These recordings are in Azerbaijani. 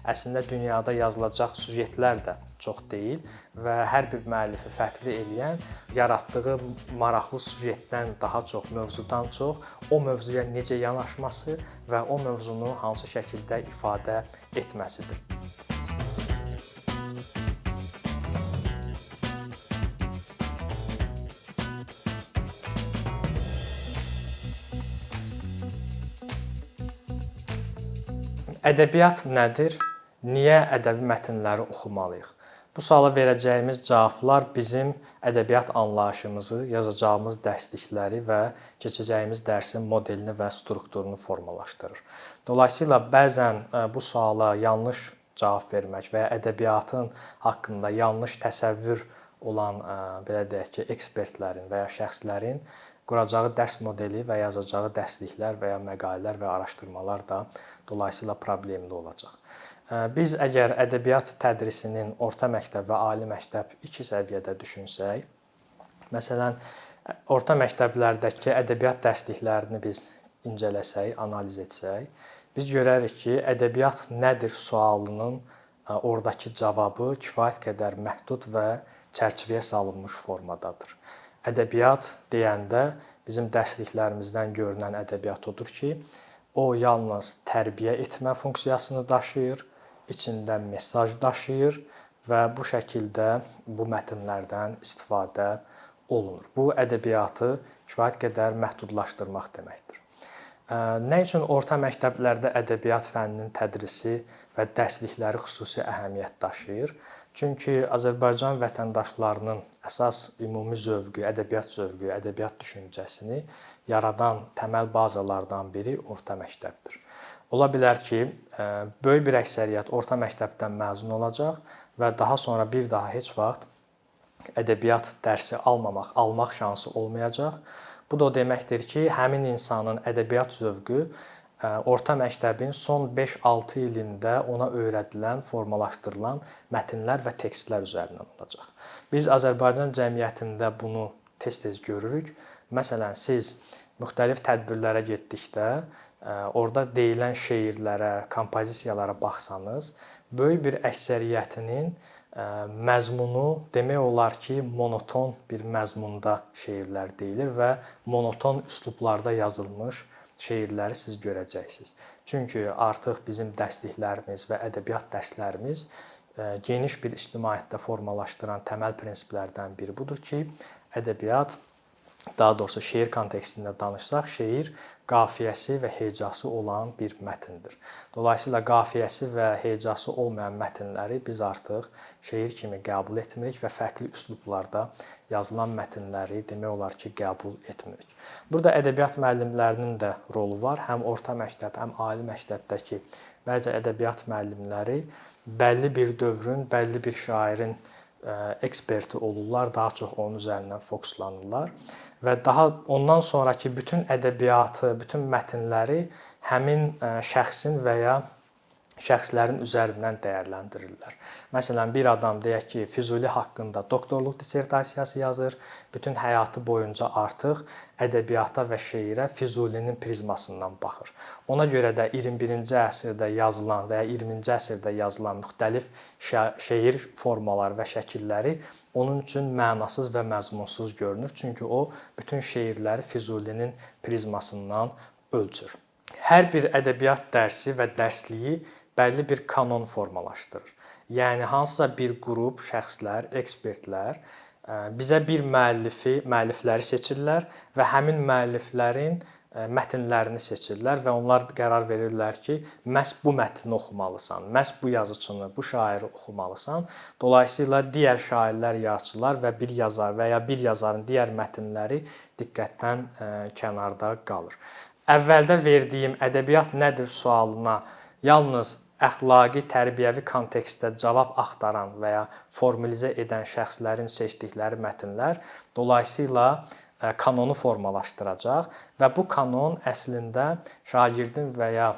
Əslində dünyada yazılacaq süjetlər də çox deyil və hər bir müəllifi fərqli eləyən yaratdığı maraqlı süjetdən daha çox, mövzudan çox o mövzuya necə yanaşması və o mövzunu hansı şəkildə ifadə etməsidir. Ədəbiyyat nədir? Niyə ədəbi mətnləri oxumalıyıq? Bu suala verəcəyimiz cavablar bizim ədəbiyyat anlayışımızı, yazacağımız dərslikləri və keçəcəyimiz dərsin modelini və strukturunu formalaşdırır. Dolayısıyla bəzən bu suala yanlış cavab vermək və ya ədəbiyyatın haqqında yanlış təsəvvür olan, belə deyək ki, ekspertlərin və ya şəxslərin quracağı dərs modeli və yazacağı dərsliklər və ya məqalələr və araşdırmalar da dolayısıyla problemli olacaq. Biz əgər ədəbiyyat tədrisinin orta məktəb və ali məktəb iki səviyyədə düşünsək, məsələn, orta məktəblərdəki ədəbiyyat dərsliklərini biz incələsək, analiz etsək, biz görərik ki, ədəbiyyat nədir sualının ordakı cavabı kifayət qədər məhdud və çərçivəyə salınmış formadadır. Ədəbiyyat deyəndə bizim dərsliklərimizdən görünən ədəbiyyat odur ki, o yalnız tərbiyə etmə funksiyasını daşıyır, içində mesaj daşıyır və bu şəkildə bu mətnlərdən istifadə olunur. Bu ədəbiyyatı kifayət qədər məhdudlaşdırmaq deməkdir. Nə üçün orta məktəblərdə ədəbiyyat fənninin tədrisi və dərslikləri xüsusi əhəmiyyət daşıyır? Çünki Azərbaycan vətəndaşlarının əsas ümumi zövqü, ədəbiyyat zövqü, ədəbiyyat düşüncəsini yaradan təməl bazalardan biri orta məktəbdir. Ola bilər ki, böyük bir əksəriyyət orta məktəbdən məzun olacaq və daha sonra bir daha heç vaxt ədəbiyyat dərsi almaq şansı olmayacaq. Bu da o deməkdir ki, həmin insanın ədəbiyyat zövqü orta məktəbin son 5-6 ilində ona öyrədilən, formalaşdırılan mətnlər və tekstlər üzərindən olacaq. Biz Azərbaycan cəmiyyətində bunu tez-tez görürük. Məsələn, siz müxtəlif tədbirlərə getdikdə orada deyilən şeirlərə, kompozisiyalara baxsanız, böyük bir əksəriyyətinin məzmunu demək olar ki, monoton bir məzmunda şeirlər deyilir və monoton üslublarda yazılmış şeirləri siz görəcəksiniz. Çünki artıq bizim dərsliklərimiz və ədəbiyyat dərslərimiz geniş bir ictimaiyyətdə formalaşdıran təməl prinsiplərdən biri budur ki, ədəbiyyat, daha doğrusu şeir kontekstində danışsaq, şeir qafiyəsi və hecası olan bir mətndir. Dolayısıyla qafiyəsi və hecası olmayan mətnləri biz artıq şeir kimi qəbul etmirik və fərqli üslublarda yazılan mətnləri demək olar ki, qəbul etmirik. Burada ədəbiyyat müəllimlərinin də rolu var. Həm orta məktəb, həm ali məktəbdəki bəzi ədəbiyyat müəllimləri bəlli bir dövrün, bəlli bir şairin eksperti olurlar, daha çox onun üzərindən fokuslanırlar və daha ondan sonrakı bütün ədəbiyyatı, bütün mətnləri həmin şəxsin və ya şəxslərin üzərindən dəyərləndirirlər. Məsələn, bir adam deyək ki, Füzuli haqqında doktorluq dissertasiyası yazır, bütün həyatı boyunca artıq ədəbiyyata və şeirə Füzulinin prizmasından baxır. Ona görə də 21-ci əsrdə yazılan və ya 20-ci əsrdə yazılan müxtəlif şeir formaları və şəkilləri onun üçün mənasız və məzmunsuz görünür. Çünki o bütün şeirləri Füzulinin prizmasından ölçür. Hər bir ədəbiyyat dərsi və dərsliyi bəlli bir kanon formalaşdırır. Yəni hansısa bir qrup şəxslər, ekspertlər bizə bir müəllifləri seçirlər və həmin müəlliflərin mətnlərini seçirlər və onlar qərar verirlər ki, məhz bu mətni oxumalısan, məhz bu yazıçını, bu şairi oxumalısan. Dolayısıyla digər şairlər, yazıçılar və bir yazar və ya bir yazarın digər mətnləri diqqətdən kənarda qalır. Əvvəldə verdiyim ədəbiyyat nədir sualına yalnız əxlaqi, tərbiyəvi kontekstdə cavab axtaran və ya formülizə edən şəxslərin seçdikləri mətnlər dolayısıyla kanonu formalaşdıracaq və bu kanon əslində şagirdin və ya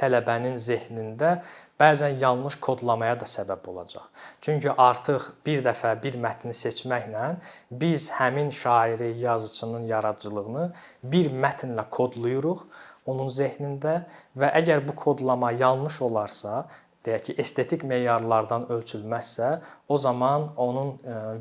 tələbənin zehnində bəzən yanlış kodlamaya da səbəb olacaq. Çünki artıq bir dəfə bir mətni seçməklə biz həmin şairi, yazıçının yaradıcılığını bir mətnlə kodlayırıq. onun zehnində və əgər bu kodlama yanlış olarsa, deyək ki, estetik meyarlardan ölçülməzsə, o zaman onun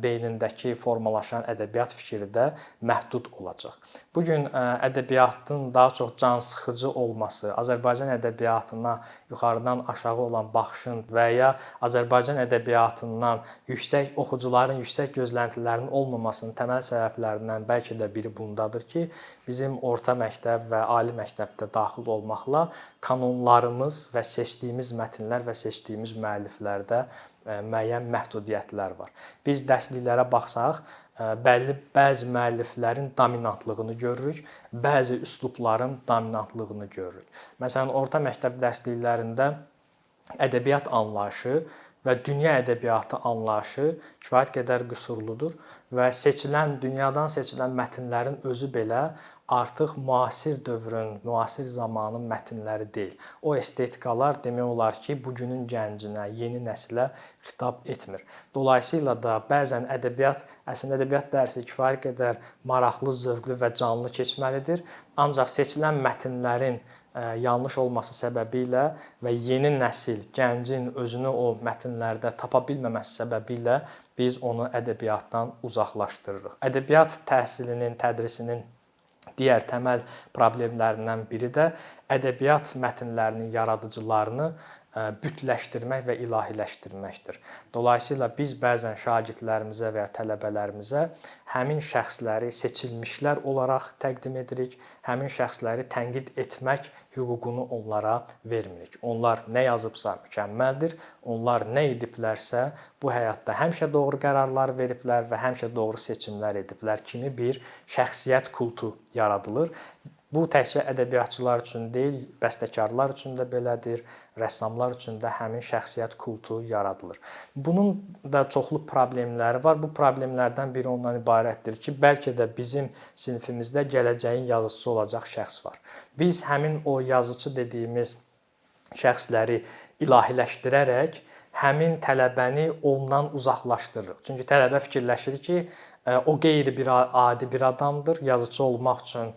beynindəki formalaşan ədəbiyyat fikri də məhdud olacaq. Bu gün ədəbiyyatın daha çox cansıxıcı olması, Azərbaycan ədəbiyyatına yuxarıdan aşağı olan baxışın və ya Azərbaycan ədəbiyyatından yüksək oxucuların yüksək gözləntilərinin olmamasının təməl səbəblərindən bəlkə də biri bundadır ki, bizim orta məktəb və ali məktəbdə daxil olmaqla kanonlarımız və seçdiyimiz mətnlər və seçdiyimiz müəlliflərdə müəyyən məhdudiyyətlər var. Biz dərsliklərə baxsaq, bəlli bəzi müəlliflərin dominantlığını görürük, bəzi üslubların dominantlığını görürük. Məsələn, orta məktəb dərsliklərində ədəbiyyat anlayışı və dünya ədəbiyyatı anlayışı kifayət qədər qüsurludur və seçilən, dünyadan seçilən mətnlərin özü belə artıq müasir dövrün, müasir zamanın mətnləri deyil. O estetikalar demək olar ki, bugünün gəncinə, yeni nəslə xitab etmir. Dolayısıyla da bəzən ədəbiyyat, əslində ədəbiyyat dərsi kifayət qədər maraqlı, zövqlü və canlı keçməlidir. Ancaq seçilən mətnlərin yanlış olması səbəbilə və yeni nəsil, gəncin özünü o mətnlərdə tapa bilməməsi səbəbilə biz onu ədəbiyyatdan uzaqlaşdırırıq. Ədəbiyyat təhsilinin, tədrisinin digər təməl problemlərindən biri də ədəbiyyat mətnlərinin yaradıcılarını bütləşdirmək və ilahiləşdirməkdir. Dolayısıyla biz bəzən şagirdlərimizə və ya tələbələrimizə həmin şəxsləri seçilmişlər olaraq təqdim edirik, həmin şəxsləri tənqid etmək hüququnu onlara vermirik. Onlar nə yazıbsa mükəmməldir, onlar nə ediblərsə bu həyatda həmişə doğru qərarlar veriblər və həmişə doğru seçimlər ediblər kimi bir şəxsiyyət kultu yaradılır. Bu təkcə ədəbiyyatçılar üçün deyil, bəstəkarlar üçün də belədir, rəssamlar üçün də həmin şəxsiyyət kultu yaradılır. Bunun da çoxlu problemləri var. Bu problemlərdən biri ondan ibarətdir ki, bəlkə də bizim sinifimizdə gələcəyin yazıçısı olacaq şəxs var. Biz həmin o yazıçı dediyimiz şəxsləri ilahiləşdirərək həmin tələbəni ondan uzaqlaşdırırıq. Çünki tələbə fikirləşir ki, o qeyri bir adi bir adamdır, yazıçı olmaq üçün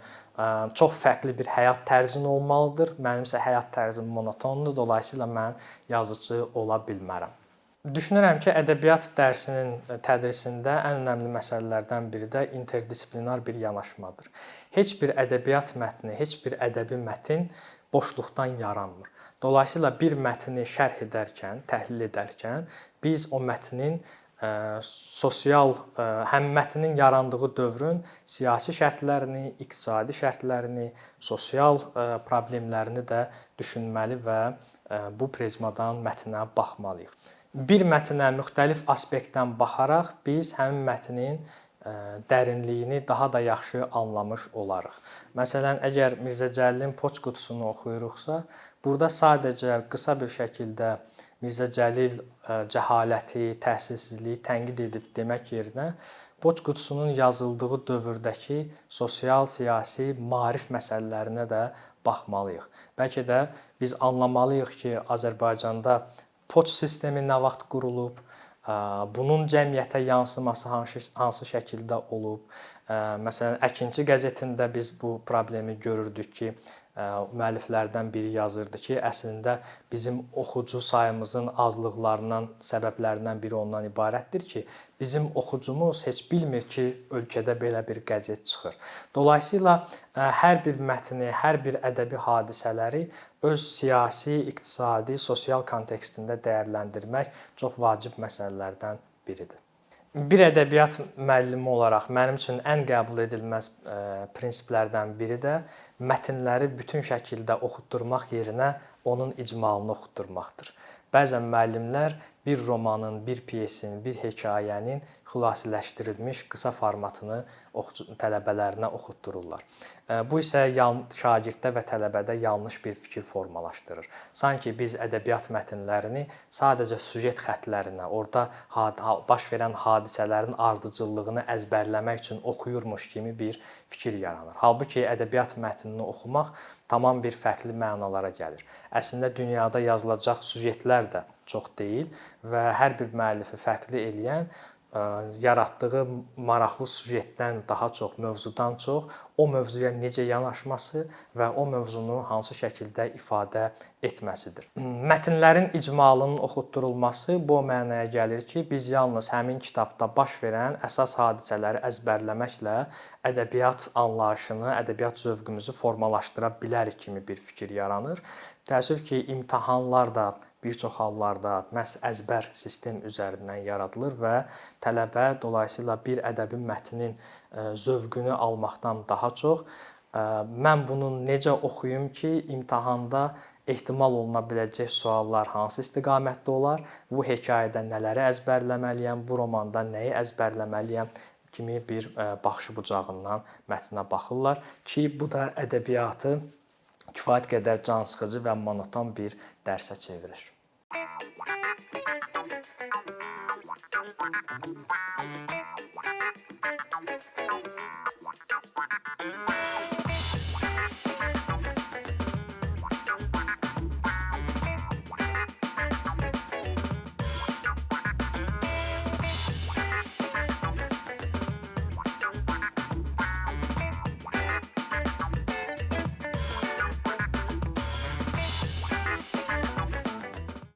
çox fərqli bir həyat tərzin olmalıdır. Mənimsə həyat tərzim monotondur, dolayısıyla mən yazıçı ola bilmərəm. Düşünürəm ki, ədəbiyyat dərsinin tədrisində ən önəmli məsələlərdən biri də interdisiplinar bir yanaşmadır. Heç bir ədəbiyyat mətni, heç bir ədəbi mətn boşluqdan yaranmır. Dolayısıyla bir mətni şərh edərkən, təhlil edərkən biz o mətnin sosial, həm mətnin yarandığı dövrün siyasi şərtlərini, iqtisadi şərtlərini, sosial problemlərini də düşünməli və bu prizmadan mətnə baxmalıyıq. Bir mətnə müxtəlif aspektdən baxaraq biz həmin mətnin dərinliyini daha da yaxşı anlamış olarıq. Məsələn, əgər Mirzə Cəlilin Poçt qutusunu oxuyuruqsa, burada sadəcə qısa bir şəkildə Mirzə Cəlil cəhaləti, təhsilsizliyi tənqid edib demək yerinə Poçt qutusunun yazıldığı dövrdəki sosial, siyasi, maarif məsələlərinə də baxmalıyıq. Bəlkə də biz anlamalıyıq ki, Azərbaycanda poçt sistemi nə vaxt qurulub, bunun cəmiyyətə yansıması hansı şəkildə olub. Məsələn, Əkinçi qəzetində biz bu problemi görürdük ki, müəlliflərdən biri yazırdı ki, əslində bizim oxucu sayımızın azlıqlarından səbəblərindən biri ondan ibarətdir ki, bizim oxucumuz heç bilmir ki, ölkədə belə bir qəzet çıxır. Dolayısıyla hər bir mətni, hər bir ədəbi hadisələri öz siyasi, iqtisadi, sosial kontekstində dəyərləndirmək çox vacib məsələlərdən biridir. Bir ədəbiyyat müəllimi olaraq mənim üçün ən qəbul edilməz prinsiplərdən biri də mətnləri bütün şəkildə oxutdurmaq yerinə onun icmalını oxutdurmaqdır. Bəzən müəllimlər bir romanın, bir pyesin, bir hekayənin xülasələşdirilmiş qısa formatını tələbələrinə oxutdururlar. Bu isə şagirddə və tələbədə yanlış bir fikir formalaşdırır. Sanki biz ədəbiyyat mətnlərini sadəcə süjet xəttlərinə, orada baş verən hadisələrin ardıcıllığını əzbərləmək üçün oxuyurmuş kimi bir fikir yaranır. Halbuki ədəbiyyat mətnini oxumaq tamam bir fərqli mənalara gəlir. Əslində dünyada yazılacaq süjetlər də çox deyil və hər bir müəllifi fərqli eləyən yaratdığı maraqlı süjetdən daha çox, mövzudan çox o mövzuya necə yanaşması və o mövzunu hansı şəkildə ifadə etməsidir. Mətnlərin icmalının oxutdurulması bu mənaya gəlir ki, biz yalnız həmin kitabda baş verən əsas hadisələri əzbərləməklə ədəbiyyat anlayışını, ədəbiyyat zövqümüzü formalaşdıra bilərik kimi bir fikir yaranır. Təəssüf ki, imtahanlar da bir çox hallarda məhz əzbər sistem üzərindən yaradılır və tələbə dolayısıyla bir ədəbi mətnin zövqünü almaqdan daha çox mən bunu necə oxuyum ki, imtahanda ehtimal oluna biləcək suallar hansı istiqamətdə olar, bu hekayədə nələri əzbərləməliyəm, bu romanda nəyi əzbərləməliyəm kimi bir baxışı bucağından mətnə baxırlar ki, bu da ədəbiyyatı kifayət qədər cansıxıcı və monoton bir dərsə çevirir.